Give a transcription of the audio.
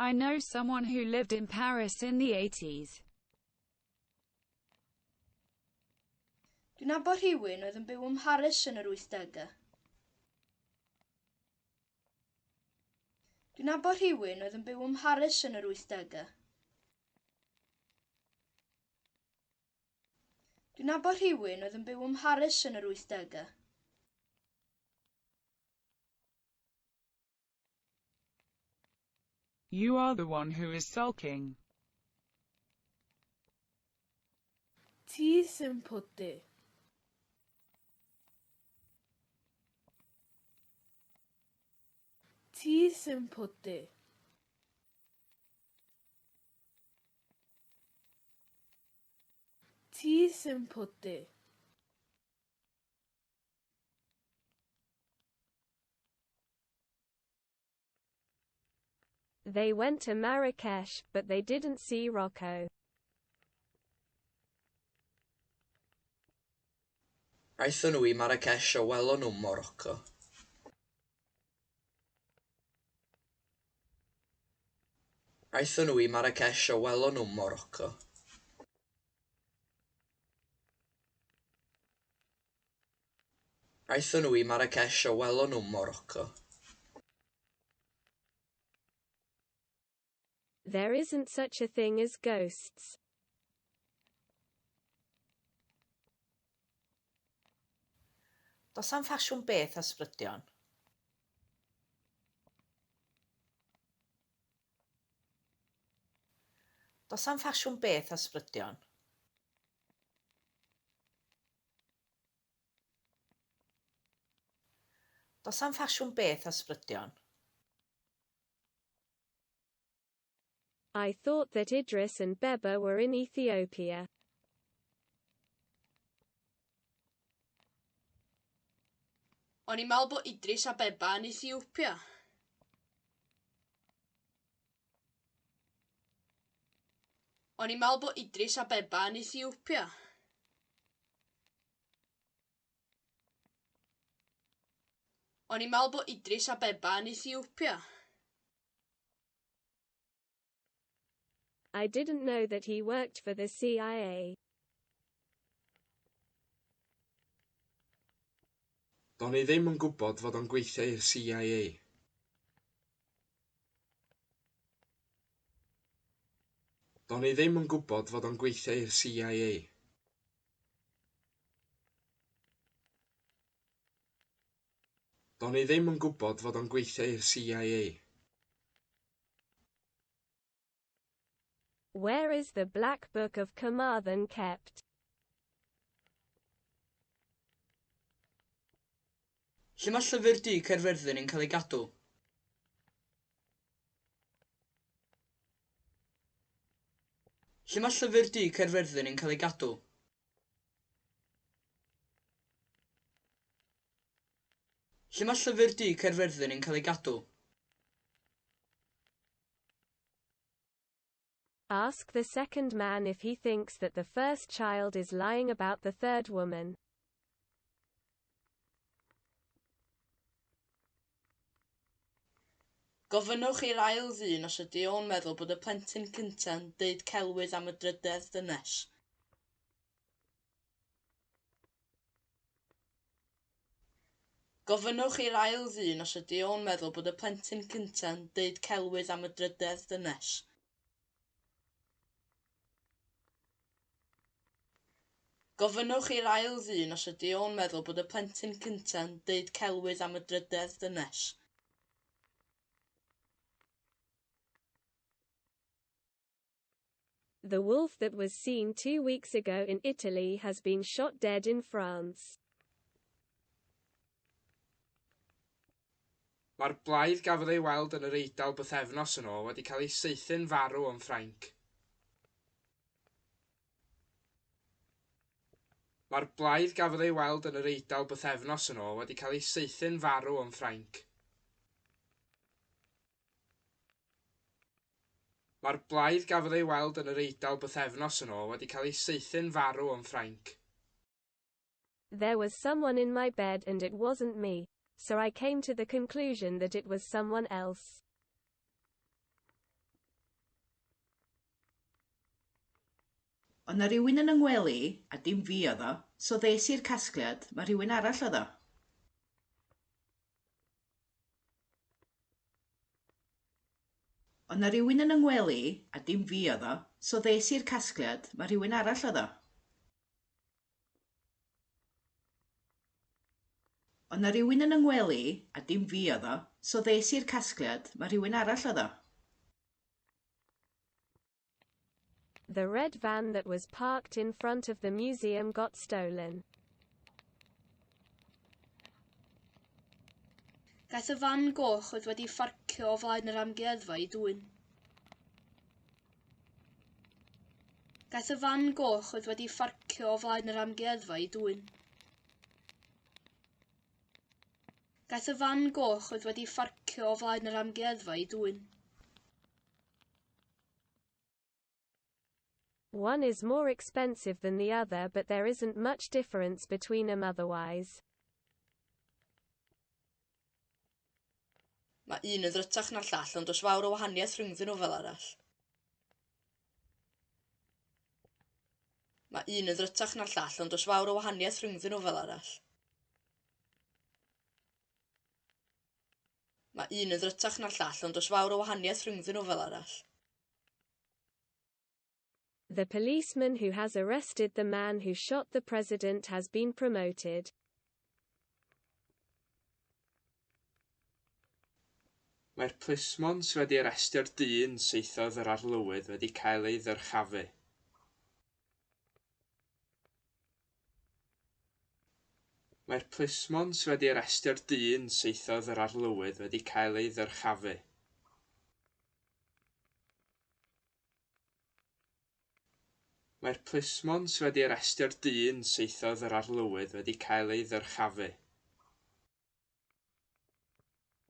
I know someone who lived in Paris in the 80s. Dwi'n nabod rhywun oedd yn byw ym Mharis yn yr wythdegau. Dwi'n nabod rhywun oedd yn byw ym Mharis yn yr wythdegau. Dwi'n nabod rhywun oedd yn byw ym Mharis yn yr wythdegau. You are the one who is sulking. Ti sy'n pwdu. Ti sy'n pwdu. Ti sy'n pwdu. They went to Marrakesh, but they didn't see Rocco. Aethon nhw i Marrakesh a welon nhw'm Morocco. Aethon nhw i Marrakesh a welon nhw'm Morocco. Aethon nhw i Marrakesh a welon nhw'm Morocco. There isn't such a thing as ghosts. Does 'am ffasiwn beth â ysbrydion. Does 'am ffasiwn beth â ysbrydion. Does 'am ffasiwn beth â ysbrydion. I thought that Idris and Beba were in Ethiopia. O'n i'n meddwl bod Idris a Beba yn Ethiopia. O'n i'n meddwl bod Idris a Beba yn Ethiopia. O'n i'n meddwl bod Idris a Beba yn Ethiopia. I didn't know that he worked for the CIA. Do'n i ddim yn gwybod fod o'n gweithio i'r CIA. Do'n i ddim yn gwybod fod o'n gweithio i'r CIA. Do'n i ddim yn gwybod fod o'n gweithio i'r CIA. Where is the Black Book of Carmarthen kept? Lle mae Llyfr Du Caerfyrddin yn cael ei gadw? Lle mae Llyfr Du Caerfyrddin yn cael ei gadw? Lle mae Llyfr Du Caerfyrddin yn cael ei gadw? Ask the second man if he thinks that the first child is lying about the third woman. Gofynnwch i'r ail ddyn os ydy o'n meddwl bod y plentyn cynta'n deud celwydd am y drydedd ddynes. Gofynnwch i'r ail ddyn os ydy o'n meddwl bod y plentyn cynta'n deud celwydd am y drydedd ddynes. Gofynnwch i'r ail ddyn os ydy o'n meddwl bod y plentyn cynta'n deud celwydd am y drydedd ddynes. The wolf that was seen 2 weeks ago in Italy has been shot dead in France. Mae'r blaidd gafodd ei weld yn yr Eidal bythefnos yn ôl wedi cael ei saethu'n farw yn Ffrainc. Mae'r blaidd gafodd ei weld yn yr Eidal bythefnos yn ôl wedi cael ei saethu'n farw yn Ffrainc. Mae'r blaidd gafodd ei weld yn yr Eidal bythefnos yn ôl wedi cael ei saethu'n farw yn Ffrainc. There was someone in my bed and it wasn't me, so I came to the conclusion that it was someone else. Oedd 'na rywun yn 'y ngwely i, a dim fi oedd o, so ddes i'r casgliad mai rhywun arall oedd o. Oedd 'na rywun yn 'y ngwely i, a dim fi oedd o, so ddes i'r casgliad mai rhywun arall oedd o. Oedd 'na rywun yn 'y ngwely i, a dim fi oedd o, so ddes i'r casgliad mai rhywun arall oedd o. The red van that was parked in front of the museum got stolen. Gaeth y fan goch oedd wedi'i pharcio o flaen yr amgueddfa ei dwyn. Gaeth y fan goch oedd wedi'i pharcio o flaen yr amgueddfa ei dwyn. Gaeth y fan goch oedd wedi'i pharcio o flaen yr amgueddfa ei dwyn. One is more expensive than the other but there isn't much difference between 'em otherwise. Mae un yn ddrytach na'r llall ond does fawr o wahaniaeth rhyngddyn nhw fel arall. Mae un yn ddrytach na'r llall ond does fawr o wahaniaeth rhyngddyn nhw fel arall. Mae un yn ddrytach na'r llall ond does fawr o wahaniaeth rhyngddyn nhw fel arall. The policeman who has arrested the man who shot the president has been promoted. Mae'r plismon sydd wedi arestio'r dyn saethodd yr arlywydd wedi cael ei ddyrchafu. Mae'r plismon sydd wedi arestio'r dyn saethodd yr arlywydd wedi cael ei ddyrchafu. Mae'r plismon sydd wedi arestio'r dyn saethodd yr arlywydd wedi cael ei ddyrchafu.